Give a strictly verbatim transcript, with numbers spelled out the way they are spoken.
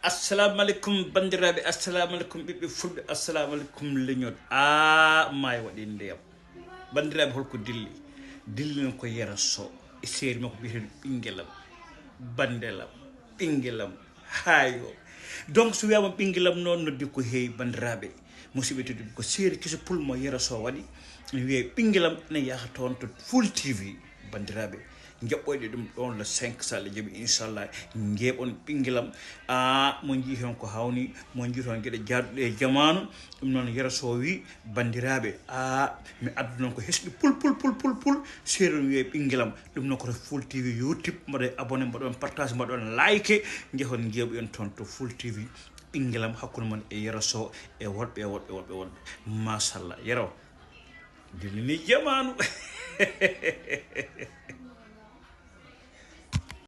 Assalamu aleykum, banndiraaɓe. Assalamu aleykum, ɓiɓɓe fulɓe. Assalamu aleykum, leñol. Aa, maayo waɗi ndiyam. Banndiraaɓe, holko dilli? Dilli noon ko Yero Sow e seeri makko biyeteeɗo Ɓinngelam, Banndelam, Ɓinngelam, Haayo. Donc, so wiyaama Ɓinngelam noon, noddi ko heewi, banndiraaɓe. Musidɓe tedduɓe, ko seeri keso pul mo Yero Sow waɗi, ene wiyee Ɓinngelam, ene yaha toon to Full T V, banndiraaɓe. Njaɓɓoyɗe ɗum ɗoon le cinq, so Allah jaɓi, inchallah, njeeɓon Ɓinngelam. Aa, mo njii heen ko hawni, mo njii toon geɗe jaaduɗe e jamaanu. Ɗum noon, Yero Sow wi, banndiraaɓe, aa, mi addu noon ko hesɗi pul, pul, pul, pul, pul, seeri on wiyee Ɓinngelam. Ɗum noon ko to Full T V YouTube, mbaɗon abonné, mbaɗon partage, mbaɗon like, njehon njeeɓoyon toon to Full T V. Ɓinngelam hakkunde mon e Yero Sow e woɗɓe, e woɗɓe, woɗɓe, woɗɓe. Machallah, Yero, dilli nii jamaanu.